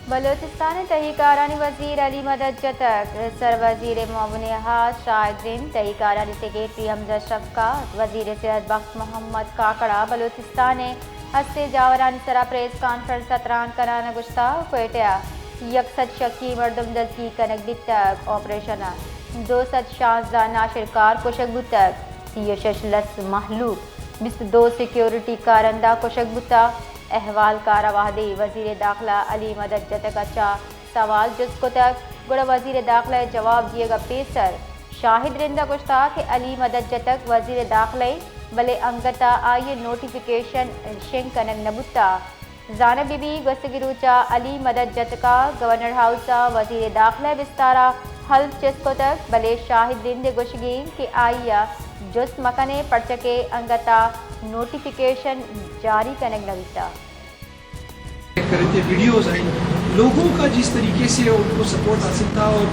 بلوچستان ءِ تہی کارانی وزیر علی مدد جتگ، سر وزیر معاون خاص شاہد رند، تہی کارانی سیکرٹری حمزہ شفقت، وزیر صحت بخت محمد کاکڑ ءَ بلوچستان ءِ ہستیں جاورانی سرا پریس کانفرنس ءَ تران کنان ءَ گوشتگ، کوئٹہ ءَ یک سد شکی مردم دزگیر کنگ بیتگ، آپریشن ءَ دو سد شانزدہ ناشرکار کشگ بوتگ، سی ءُ شش لس مہلوک، بیست ءُ دو سیکورٹی کارندہ کشگ بوتگ۔ احوالکار ءَ وہدے وزیر داخلہ علی مدد جتک ءَ چہ سوال جست کتگ، گڑا وزیر داخلہ ءِ جواب دیگ ءَ پیسر شاہد رند ءَ گوشتگ کہ علی مدد جتک وزیر داخلہ اِنت، بلے انگت ءَ آئی ءِ نوٹیفکیشن شنگ کنگ نہ بوتگ۔ زانگ بہ بیت، گوستگیں روچ ءَ علی مدد جتک ءَ گورنر ہاؤس ءَ وزیر داخلہ ءِ بستار ءَ حلف چست کتگ، بلے شاہد رند ءِ گوشگ اِنت کہ آئی ءَ جست مہ کن ایں، پرچا کہ انگت ءَ نوٹیفکیشن جاری کنگ نہ بیتگ۔ کرتے ویڈیوز آئیں، لوگوں کا جس طریقے سے ان کو سپورٹ حاصل تھا اور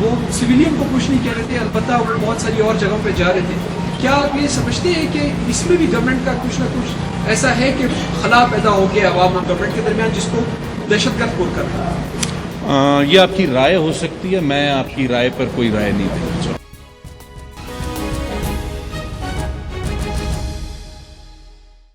وہ سویلین کو کچھ نہیں کہہ رہے تھے، البتہ وہ بہت ساری اور جگہوں پہ جا رہے تھے۔ کیا آپ یہ سمجھتے ہیں کہ اس میں بھی گورنمنٹ کا کچھ نہ کچھ ایسا ہے کہ خلا پیدا ہو گیا عوام اور گورنمنٹ کے درمیان، جس کو دہشت گرد کور کر رہا ہے؟ آ، یہ آپ کی رائے ہو سکتی ہے، میں آپ کی رائے پر کوئی رائے نہیں دینا چاہوں۔